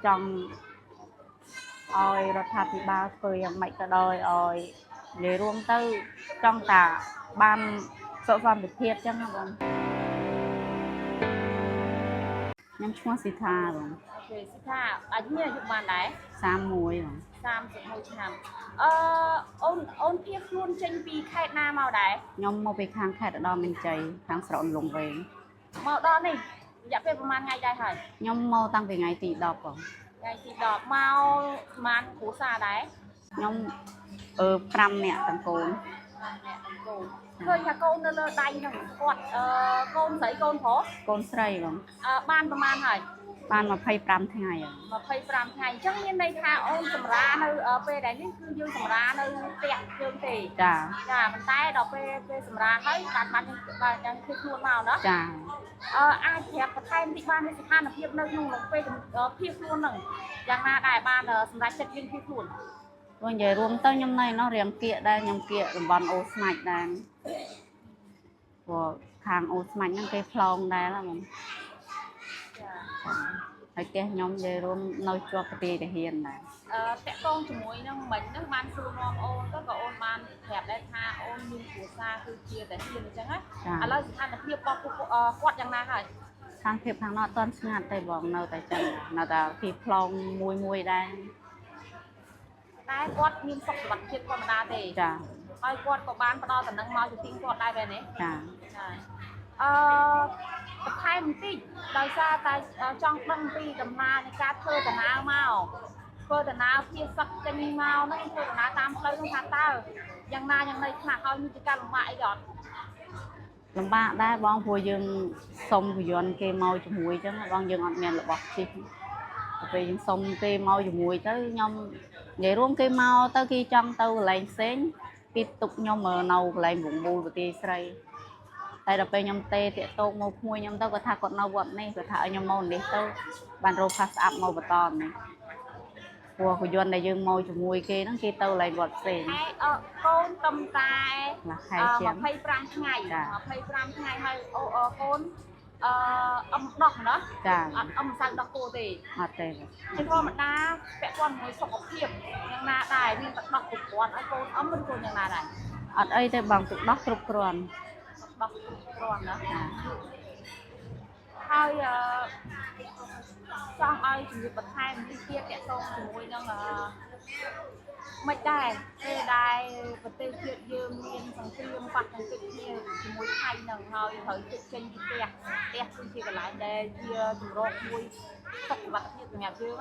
ចង់ឲ្យរដ្ឋាភិបាលធ្វើយ៉ាងម៉េចក៏ដោយឲ្យនិយាយរួមទៅចង់តាបានសុខសន្តិភាពចឹងណាបងខ្ញុំឈ្មោះស៊ីថាបង OK សិថាអាយុមានអាយុប៉ុន្មានដែរ 31បង 31ឆ្នាំអឺអូនអូនភៀសខ្លួនចេញពីខេត្តណាមកដែរ ខ្ញុំមកពីខាងខេត្តឧត្តរមានជ័យខាងស្រុកអន្លង់វែង មកដល់នេះរយៈពេលប្រហែលថ្ងៃដែរហើយ ខ្ញុំមកតាំងពីថ្ងៃទី10បង ថ្ងៃទី10មកប្រហែលគ្រួសារដែរ ខ្ញុំអឺ5នាក់ទាំងកូន អ្នកទាំងកូនឃើញថាកូននៅលើដៃហ្នឹងគាត់អឺកូនស្រីកូនប្រុស កូនស្រីបង អឺបានប្រហែលហើយ បាន25ថ្ងៃហើយ 25ថ្ងៃអញ្ចឹងមានន័យថាអូនសម្រានៅពេលដែលនេះគឺយើងសម្រានៅផ្ទះយើងទេ ចា ចាប៉ុន្តែដល់ពេលពេលសម្រាហើយបានបានបានយ៉ាងគឺខ្លួនមកណា ចា អឺអាចប្រាប់បន្ថែមតិចបានពីស្ថានភាពនៅក្នុងឡុងពេលភៀសខ្លួនហ្នឹងយ៉ាងណាដែរបានសម្រេចចិត្តយើងភៀសខ្លួន ព្រោះនិយាយរួមទៅខ្ញុំនៅនោះរៀងគៀកដែរខ្ញុំគៀកតំបន់អូស្មាច់ដែរព្រោះខាងអូស្មាច់ហ្នឹងគេផ្លងដែរហ៎បង ចា ហើយផ្ទះខ្ញុំនិយាយរួមនៅជាប់ប្រទាយទាហានដែរ អឺតាក់ទងជាមួយនឹងមិញហ្នឹងបានសួរនាំអូនទៅក៏អូនបានប្រាប់ដែរថាអូនមានគ្រួសារគឺជាតែហ៊ានអញ្ចឹងណា ចា ឥឡូវស្ថានភាពរបស់ពួកគាត់យ៉ាងណាហើយ ស្ថានភាពខាងនោះអត់ទាន់ស្ងាត់ទេបងនៅតែចឹងនៅតែគេផ្លងមួយមួយដែរ តែគាត់មានសុខសុវត្ថិភាពធម្មតាទេ ចា ហើយគាត់ក៏បានផ្ដល់តំណែងមកជាទីគាត់ដែរបែរនេះ ចា ចាអឺបន្ថែមបន្តិចដោយសារតែចង់ដឹងពីដំណើរនៃការធ្វើដំណើរមកធ្វើដំណើរភៀសសឹកចេញមកហ្នឹងធ្វើដំណើរតាមផ្លូវហ្នឹងថាតើយ៉ាងណាយ៉ាងណីខ្លះហើយមានជាការលំបាកអីអត់ លំបាកដែរបងព្រោះយើងសុំពយន្តគេមកជាមួយចឹងបងយើងអត់មានរបស់ជិះទៅពេលយើងសុំគេមកជាមួយទៅខ្ញុំនិយាយរួមគេមកទៅគេចង់ទៅកន្លែងផ្សេងគេទុកខ្ញុំនៅកន្លែងវងមូលប្រទាយស្រីតែដល់ពេលខ្ញុំទេតាក់តោកមកក្មួយខ្ញុំទៅគាត់ថាគាត់នៅវត្តនេះគាត់ថាឲ្យខ្ញុំមកនេះទៅបានរកផាសស្អាប់មកបន្តនេះព្រោះពយន្តដែលយើងមកជាមួយគេហ្នឹងគេទៅកន្លែងវត្តផ្សេង ខែអឺកូនតំតែ កន្លះខែជាង 25ថ្ងៃ ចា 25ថ្ងៃហើយអូអឺកូនអឺអឹមដោះណា ចា អត់អឹមម្សៅដោះគោទេ អត់ទេបង ជាធម្មតាពាក់ព័ន្ធជាមួយសុខភាពយ៉ាងណាដែរមានទឹកដោះគ្រប់គ្រាន់ឲ្យកូនអឹមឬកូនយ៉ាងណាដែរ អត់អីទេបងទឹកដោះគ្រប់គ្រាន់ ទឹកដោះគ្រប់គ្រាន់ណា ចា ហើយអឺចង់ឲ្យជំរាបបន្ថែមបន្តិចទៀតតាក់ទងជាមួយនឹងអឺមិនដែរពេលដែលប្រទេសជាតិយើងមានសង្គ្រាមប៉ះទង្គិចគ្នាជាមួយថៃនឹងហើយត្រូវជិះចេញពីផ្ទះផ្ទះគឺជាកន្លែងដែលជាជម្រកមួយសុខសុវត្ថិភាពសម្រាប់យើងណា